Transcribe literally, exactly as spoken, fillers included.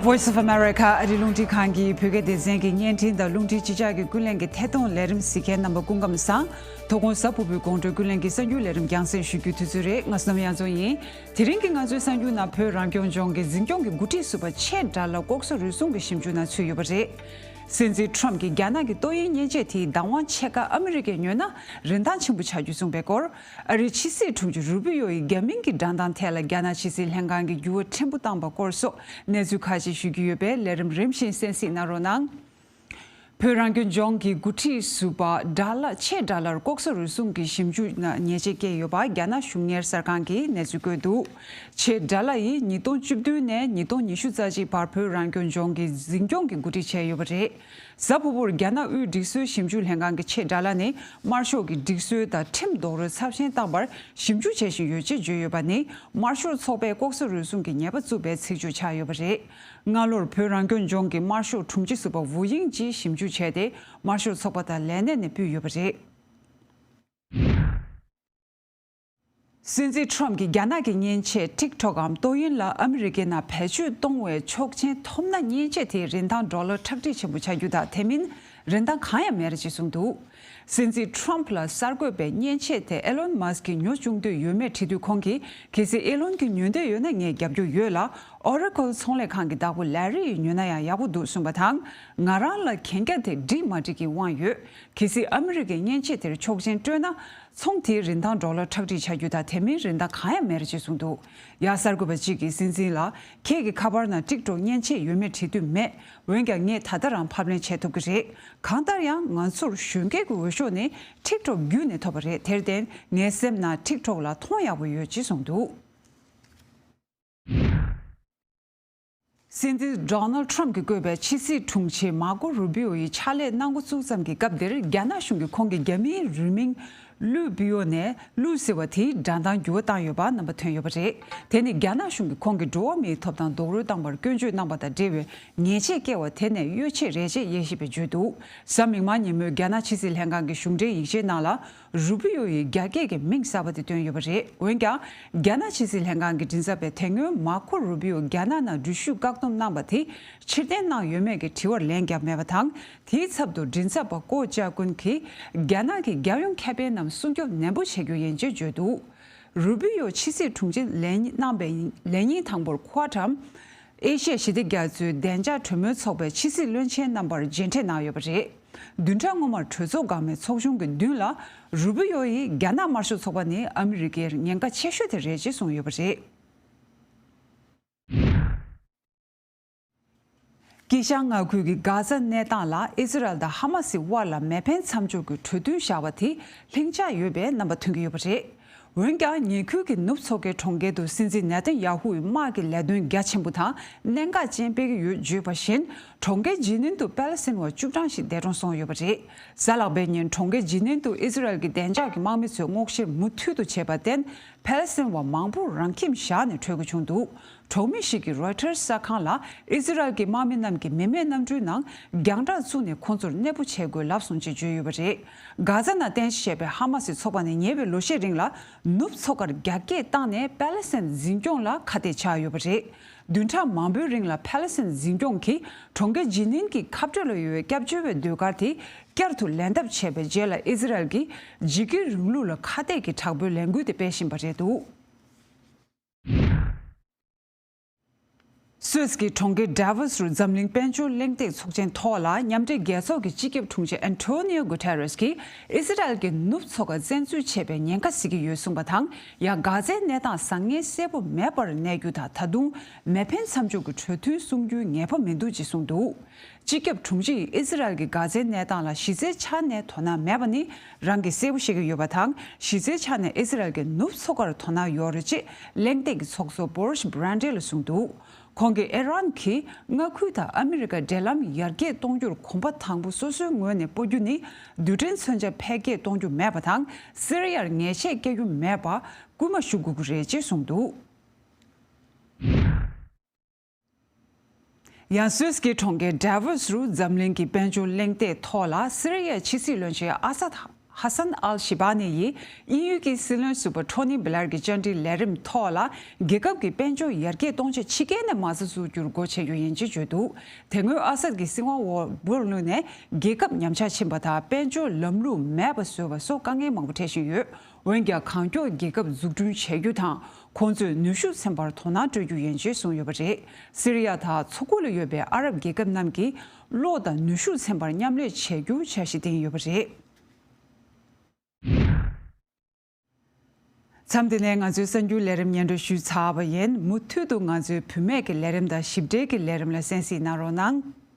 Voice of America ཨ་རིའི་རླུང་འཕྲིན་ཁང་གི་བོད་སྐད་སྡེ་ཚན་གྱི་བརྙན་འཕྲིན་དང་རླུང་འཕྲིན་སྤྱི་ཁྱབ་ཀྱི་ཀུན་གླེང་གི་ཐད་གཏོང་ལས་རིམ་གཟིགས་མཁན་རྣམ་པ་སྐུ་ཁམས་བཟང་། དོ་དགོང་གཟའ་ཕུར་བུའི་དགོང་དྲོའི་ཀུན་གླེང་གི་གསར་འགྱུར་ལས་རིམ་རྒྱང་སྲིང་ཞུ་རྒྱུའི་དུས་ཚོད་རེད། ང་བསོད་ནམས་དབྱངས་འཛོམས་ཡིན། དེ་རིང་གི་ང་ཚོའི་གསར་འགྱུར་ནང་བོད་རང་སྐྱོང་ལྗོངས་ཀྱི་འཛིན་སྐྱོང་གི་འགོ་ཁྲིད་ཟུར་པ་ཆེ་དགྲ་ལྷ་ལྐོག་ཟ་རུལ་སུངས་ཀྱི་ཞིབ་འཇུག་ནང་ཚུད་ཡོད་པ་རེད། སྲིད་འཛིན་ཊམ་གྱིས་རྒྱ་ནག་གི་ཏོག་དབྱིབས་མཉེན་ཆས་དེའི་བདག་དབང་ཕྱེད་ཀ་ཨ་མི་རི་ཀས་ཉོས་ན་རིན་ཐང་ཆེན་པོ་ཆགས་རྒྱུ་གསུངས་པའི་སྐོར། ཨ་རིའི་ཕྱི་སྲིད་དྲུང་ཆེ་རུ་པི་ཡོ་ཡི་རྒྱ་མིང་གི་སྦྲག་མདངས་ཐད་ལ་རྒྱ་ནག་ཕྱི་སྲིད་ལྷན་ཁང་གིས་འགྱུར་བ་ཕྲན་བུ་བཏང་པ་སྐོར་སོགས་གནས་ཚུལ་ཁག་ཅིག་ཞུ་རྒྱུ་ཡོད་པས་ལས་རིམ་རིམ་བཞིན་གསན་གཟིགས་གནང་རོགས་གནང་། བོད་རང་སྐྱོང་ལྗོངས་ཀྱི་འགོ་ཁྲིད་ཟུར་པ་དགྲ་ལྷ་ཆེ་དགྲ་ལྷར་ལྐོག་ཟ་རུལ་སུངས་ཀྱི་ཞིབ་འཇུག་ནང་ཉེས་ཆད་བཀལ་ཡོད་པ་རྒྱ་ནག་གཞུང་གཉེར་གསར་ཁང་གིས་གནས་ཚུལ་བཀོད་འདུག་ཆེ་དགྲ་ལྷ་ཡིས་ཉིས་སྟོང་བཅུ་བདུན་ནས་ཉིས་སྟོང་ཉི་ཤུ་རྩ་གཅིག་བར་བོད་རང་སྐྱོང་ལྗོངས་ཀྱི་འཛིན་སྐྱོང་གི་འགོ་ཁྲིད་བྱས་ཡོད་པ་རེད། གཟའ་ཕུར་བུར་རྒྱ་ནག་དབུས་སྒྲིག་སྲོལ་ཞིབ་འཇུག་ལྷན་ཁང་གི་ཆེ་དགྲ་ལྷ་ནི་དམར་ཤོག་གི་སྒྲིག་སྲོལ་དང་ཁྲིམས་རྡོག་རོལ་ཚབས་ཆེན་བཏང་བར་ཞིབ་འཇུག་བྱེད་བཞིན་ཡོད་ཅེས་བརྗོད་ཡོད་པ་ནི་དམར་ཤོག་ཚོགས་པས་ལྐོག་ཟ་རུལ་སུངས་ཀྱི་ཉེས་པ་བཙུགས་པའི་ཚིག་བརྗོད་ཆགས་ཡོད་པ་རེད། སྔ་ལོར་བོད་རང་སྐྱོང་ལྗོངས་ཀྱི་དམར་ཤོག་དྲུང་ཆེ་ཟུར་པ་ཝུ་དབྱིང་ཅིས་ཞིབ་འཇུག་བྱས་ཏེ་དམར་ཤོག་ཚོགས་པ་དང་ལས་གནས་ནས་ཕུད་ཡོད་པ་རེད། སྲིད་འཛིན་ཊམ་གྱིས་རྒྱ་ནག་གི་མཉེན་ཆས་ཊིག་ཊོག་གམ་ཏོག་དབྱིབས་ལ་ཨ་མི་རི་ཀའི་ནང་བེད་སྤྱོད་གཏོང་བའི་ཆོག་མཆན་ཐོབ་ན་མཉེན་ཆས་དེའི་རིན་ཐང་ཌོ་ལར་ཁྲག་ཁྲིག་ཆེན་པོ་ཆགས་རྒྱུ་དང་དེ་མིན་རིན་ཐང་གང་ཡང་མེད་རེད་ཅེས་གསུངས་འདུག་སྲིད་འཛིན་ཊམ་ལ་གསར་འགོད་པས་མཉེན་ཆས་དེ་ཨེ་ལོན་མཱ་སི་ཀྱིས་ཉོ་བཅུག་འདོད་ཡོད་མེད་དྲིས་དུས་ཁོང་གིས་གལ་སྲིད་ཨེ་ལོན་གྱིས་ཉོ་འདོད་ཡོད་ན་ངས་རྒྱབ་སྐྱོར་ཡོད་ལ་ཨོ་ར་ཀལ་ཚོང་ལས་ཁང་གི་བདག་པོ་ལེ་རི་ཡིས་ཉོས་ན་ཡང་ཡག་པོ་འདུག་གསུངས་པ་དང་ང་རང་ལ་གན་རྒྱ་དེ་འགྲིག་མ་འགྲིག་གི་དབང་ཡོད། གལ་སྲིད་ཨ་མི་རི་ཀས་མཉེན་ཆས་དེར་ཆོག་མཆན་སྤྲོད་ན། ཚོང་དེའི་རིན་ཐང་ཌོ་ལར་ཁྲག་ཁྲིག་ཆགས་རྒྱུ་དང་དེ་མིན་རིན་ཐང་གང་ཡང་མེད་རེད་ཅེས་གསུངས་འདུག་ཡང་གསར་འགོད་པ་གཅིག་གིས་སྲིད་འཛིན་ལ། ཁྱེད་ཀྱི་ཁ་པར་ནང་ཊིག་ཊོག་མཉེན་ཆས་ཡོད་མེད་དྲི་དུས་མེད། འོན་ཀྱང་ངས་ད་ལྟ་རང་ཕབ་ལེན་བྱེད་ཐུབ་ཀྱི་རེད། གང་ལྟར་ཡང་ང་ཚོར་གཞོན་སྐྱེས་ཀྱི་འོས་ཤོག་ནི་ཊིག་ཊོག་བརྒྱུད་ནས་ཐོབ་པ་རེད། དེར་བརྟེན་ངའི་སེམས་ནང་ཊིག་ཊོག་ལ་མཐོང་ཡག་པོ་ཡོད་ཅེས་གསུངས་འདུག་སྲིད་འཛིན་ཌོ་ནལ་ཌི་ཊམ་གྱིས་བསྐོས་པའི་ཕྱི་སྲིད་དྲུང་ཆེ་མར་ཀོ་རུ་པི་ཨོ་ཡིས་ཕྱག་ལས་གནང་འགོ་བཙུགས་ཙམ་གྱི་སྐབས་འདིར་རྒྱ་ནག་གཞུང་གིས་ཁོང་གི་རྒྱ་མིའི་རུས་མིང་ལུའུ་པི་ཨོ་ནས་ལུའུ་ཟེར་བ་དེའི་སྒྲ་གདངས་འགྱུར་བ་བཏང་ཡོད་པ་རྣམ་པ་ཐོན་ཡོད་པ་རེད། དེ་ནི་རྒྱ་ནག་གཞུང་གིས་ཁོང་གིས་འགྲོ་བ་མིའི་ཐོབ་ཐང་རྡོག་རོལ་བཏང་བར་སྐྱོན་བརྗོད་གནང་པ་དང་འབྲེལ་བའི་ཉེས་ཆད་བཀལ་བ་དེ་ནས་གཡོལ་ཆེད་རེད་ཅེས་དབྱེ་ཞིབ་པས་བརྗོད་འདུག་གཟའ་མིག་དམར་ཉིན་མོའི་རྒྱ་ནག་ཕྱི་སྲིད་ལྷན་ཁང་གི་གཞུང་འབྲེལ་ཡིག་ཆའི་ནང་ལ། རུ་པི་ཡོ་ཡིས་རྒྱ་སྐད་ཀྱི་མིང་གསར་པ་དེ་བཏོན་ཡོད་པ་རེད། འོན་ཀྱང་། རྒྱ་ནག་ཕྱི་སྲིད་ལྷན་ཁང་གི་མགྲིན་ཚབ་པས་དེ་སྔོན་མར་ཁོ་རུ་པི་ཡོ་རྒྱ་ནག་ནང་འགྲུལ་བཞུད་བཀག་སྡོམ་གནང་པ་དེ་ཕྱིར་འཐེན་གནང་ཡོད་མེད་ཀྱི་དྲི་བར་ལན་བརྒྱབ་མེད་པ་དང་། དེའི་ཚབ་ཏུ་མགྲིན་ཚབ་པ་ཀོ་ཅཱ་ཀུན་གྱིས་རྒྱ་ནག་གི་རྒྱལ་ཡོངས་ཁེ་ཕན་རྣམས་སྲུང་སྐྱོབ་ནན་པོ་བྱེད་རྒྱུ་ཡིན་ཅེས་བརྗོད་འདུག་རུ་པི་ཡོ་ཕྱི་སྲིད་དྲུང་ཆེ་ལས་གནང་པའི་ལས་ཉིན་དང་པོར་ཁོ་ཊམ། ཨེ་ཤི་ཡ་ཞི་བདེ་རྒྱ་མཚོའི་བདེ་འཇགས་གྲོས་མོལ་ཚོགས་པའི་ཕྱི་སྲིད་བློན་ཆེན་རྣམ་པར་མཇལ་འཕྲད་གནང་ཡོད་པ་རེད། བདུན་ཕྲག་སྔོན་མར་གྲོས་ཚོགས་འགག་མེད་ཚོགས་ཆུང་གི་མདུན་ལ་རུ་པི་ཡོ་ཡིས་རྒྱ་ནག་དམར་ཤོག་ཚོགས་པ་ནི་ཨ་མི་རི་ཀའི་ཉེན་ཁ་ཆེ་ཤོས་དེ་རེད་ཅེས་གསུངས་ཡོད་པ་རེད། དཀྱིལ་ཤར་མངའ་ཁུལ་གྱི་གྷ་ཛ་གནས་སྟངས་ལ་ཨི་ཟི་རལ་དང་ཧ་མ་སིའི་དབར་ལ་མེ་འཕེན་མཚམས་འཇོག་གི་གྲོས་མཐུན་བཞག་པ་དེ་ལྷིང་འཇགས་ཡོད་པའི་རྣམ་པ་ཐོན་གྱི་ཡོད་པ་རེད། འོན་ཀྱང་ཉེ་ཁུལ་གྱི་ནུབ་མཚོ་ཁའི་གྲོང་ཁྱེར་དུ་སྲིད་འཛིན་ནེ་ཐན་ཡ་ཧུའི་དམག་གི་ལས་དོན་རྒྱ་ཆེན་པོ་དང་གནད་འགག་ཅན་སྤེལ་གྱི་ཡོད་བརྗོད་པ་བཞིན། གྲོང་ཁྱེར་ཇི་ནིན་དུ་པེ་ལེ་སི་ཐན་བ་བཅུ་གྲངས་ཤིག་འདས་གྲོངས་སོང་ཡོད་པ་རེད། གཟའ་ལྷག་པའི་ཉིན་གྲོང་ཁྱེར་ཇི་ནིན་དུ་ཨི་ཟི་རལ་གྱི་བདེ་འཇགས་ཀྱི་དམག་མི་ཚོས་སྔོག་བཤེར་མུ་མཐུད་དུ་བྱས་པར་བརྟེན། ཕ་ལེ་སི་ཐན་བ་མང་པོ་རང་ཁྱིམ་བཞག་ནས་བྲོས་དགོས་བྱུང་འདུག་གྲོང་མི་ཞིག་གིས་རོའི་ཊར་གསར་ཁང་ལ་ཨི་ཟི་རལ་གྱི་དམག་མི་རྣམས་ཀྱིས་མི་མེད་གནམ་གྲུའི་ནང་རྒྱང་བསྒྲགས་བཙུགས་ནས་ཁོང་ཚོར་གནས་སྤོ་བྱེད་དགོས་ལབ་སོང་ཅེས་བརྗོད་ཡོད་པ་རེད། གྷ་ཛ་ནང་རྟེན་གཞི་བྱས་པའི་ཧ་མ་སིའི་ཚོགས་པ་ནི་ཉེ་བའི་ལོ་ཤས་རིང་ལ་ནུབ་མཚོ་ཁར་རྒྱ་སྐྱེད་བཏང་ནས་པ་ལེ་སི་ཐན་འཛིན་སྐྱོང་ལ་ཁ་གཏད་བཅག་ཡོད་པ་རེད། བདུན་ཕྲག་མང་པོའི་རིང་ལ་ཕ་ལེ་སི་ཐན་འཛིན་སྐྱོང་གིས་གྲོང་ཁྱེར་ཇི་ནིན་གྱི་ཁ་སྤྲོད་ལ་ཡོད་པའི་སྐྱབས་བཅོལ་བའི་ཟློས་གར་དེ་བསྐྱར་དུ་ལན་འདེབས་བྱས་པའི་རྗེས་ལ་ཨི་ཟི་རལ་གྱིས་འཇིགས་སྐུལ་རིང་ལུགས་ལ་ཁ་གཏད་ཀྱི་དྲག་པོའི་ལས་འགུལ་དེ་སྤེལ་བཞིན་པ་རེད་འདུག་སུད་སི་གི་གྲོང་ཁྱེར་ཌ་ཝོ་སི་རུ་འཛམ་གླིང་དཔལ་འབྱོར་གླེང་སྟེགས་ཚོགས་ཆེན་ཐོག་ལ་མཉམ་འབྲེལ་རྒྱལ་ཚོགས་ཀྱི་སྤྱི་ཁྱབ་དྲུང་ཆེ་ཨན་ཐོ་ནིའོ་གུ་ཐེ་རེས་ཀྱིས་ཨི་སི་རལ་གྱི་ནུབ་མཚོ་ཁར་བཙན་འཛུལ་བྱས་པའི་ཉེན་ཁ་གཟིགས་ཀྱི་ཡོད་གསུངས་པ་དང་། ཡང་གྷ་ཛའི་གནས་སྟངས་བཟང་ངན་གསལ་པོ་མེད་པར་གནས་རྒྱུ་དང་། ད་དུང་མེ་འཕེན་མཚམས་འཇོག་གི་གྲོས་མཐུན་སྲུང་རྒྱུའི་ངེས་པ་མི་འདུག་ཅེས་གསུངས་འདུག་སྤྱི་ཁྱབ་དྲུང་ཆེ་ཡིས་ཨི་སི་རལ་གྱིས་གྷ་ཛའི་གནས་སྟངས་ལ་གཞི་རྩའི་ཆ་ནས་དོ་སྣང་མེད་པ་ནི་རང་གིས་གསལ་པོ་ཤེས་ཀྱི་ཡོད་པ་དང་། གཞི་རྩའི་ཆ་ནས་ཨི་སི་རལ་གྱི་ནུབ་མཚོ་ཁར་དོ་སྣང་ཡོད་རེད་ཅེས་གླེང་སྟེགས་ཀྱི་ཚོགས་གཙོ་བོ་རིས་བྷི་རན་ཌེ་ལ་གསུངས་འདུག་ཁོང་གིས་ཨི་རན་གྱིས་མངའ་ཁུལ་དང་ཨ་མི་རི་ཀ་འབྲེལ་ལམ་ཡར་རྒྱས་གཏོང་རྒྱུར་གོམ་པ་དང་པོ་སོ་སོའི་ངོས་ནས་སྤོ་རྒྱུ་ནི་རྡུལ་ཕྲན་མཚོན་ཆ་འཕེལ་རྒྱས་གཏོང་རྒྱུ་མེད་པ་དང་། སི་རི་ཡར་ཉེས་ཆད་བཀལ་རྒྱུ་མེད་པར་སྐུལ་མ་ཞུ་དགོས་ཀྱི་རེད་ཅེས་གསུངས་འདུག་ཡང་སུད་སི་གི་གྲོང་ཁྱེར་ཌ་ཝོ་སི་རུ་འཛམ་གླིང་གི་དཔལ་འབྱོར་གླེང་སྟེགས་ཐོག་ལ་སི་རི་ཡའི་ཕྱི་སྲིད་བློན་ཆེན་ཨ་སཱད་ ཧ་སན་ཨལ་ཤི་བྷ་ནི་ཡིས་དབྱིན་ཡུལ་གྱི་སྲིད་བློན་ཟུར་པ་ཊོ་ནི་བྷི་ལེར་གྱི་བཅར་འདྲིའི་ལས་རིམ་ཐོག་ལ། རྒྱལ་ཁབ་ཀྱི་དཔལ་འབྱོར་ཡར་རྒྱས་གཏོང་ཆེད་ཕྱི་རྒྱལ་ནས་མ་རྩ་བཙུགས་རྒྱུར་སྒོ་ཕྱེ་རྒྱུ་ཡིན་ཅེས་བརྗོད་འདུག་དེ་སྔོན་ཨ་སད་ཀྱི་སྲིད་དབང་འོག་འབུར་བླུགས་ནས་རྒྱལ་ཁབ་ཉམས་ཆག་ཕྱིན་པ་དང་། དཔལ་འབྱོར་ལམ་ལུགས་མེད་པ་བཟོས་པ་སོགས་དཀའ་ངལ་མང་པོ་འཕྲད་བཞིན་ཡོད། འོན་ཀྱང་། གང་མགྱོགས་རྒྱལ་ཁབ་འཛུགས་སྐྲུན་བྱེད་རྒྱུ་དང་། ཁོང་ཚོས་ནུས་ཤུགས་ཚན་པར་དོ་སྣང་སྤྲོད་རྒྱུ་ཡིན་ཅེས་གསུངས་ཡོད་པ་རེད། སི་རི་ཡ་དང་མཚོ་ཁུག་ལ་ཡོད་པའི་ཨ་རབ་རྒྱལ་ཁབ་རྣམས་ཀྱིས་གློག་དང་ནུས་ཤུགས་ཚན་པར་མཉམ་ལས་བྱེད་རྒྱུ་འཆར་གཞི་བཏིང་ཡོད་པ་རེད། མཚམས་འདི་ནས་ང་ཚོའི་གསར་འགྱུར་ལས་རིམ་སྙན་སྒྲོན་ཞུས་ཚར་བ་ཡིན། མུ་མཐུད་དུ་ང་ཚོའི་བུད་མེད་ཀྱི་ལས་རིམ་དང་ཞིབ་ཕྲའི་གི་ལས་རིམ་ལ་གསན་གཟིགས་གནང་རོགས་གནང་།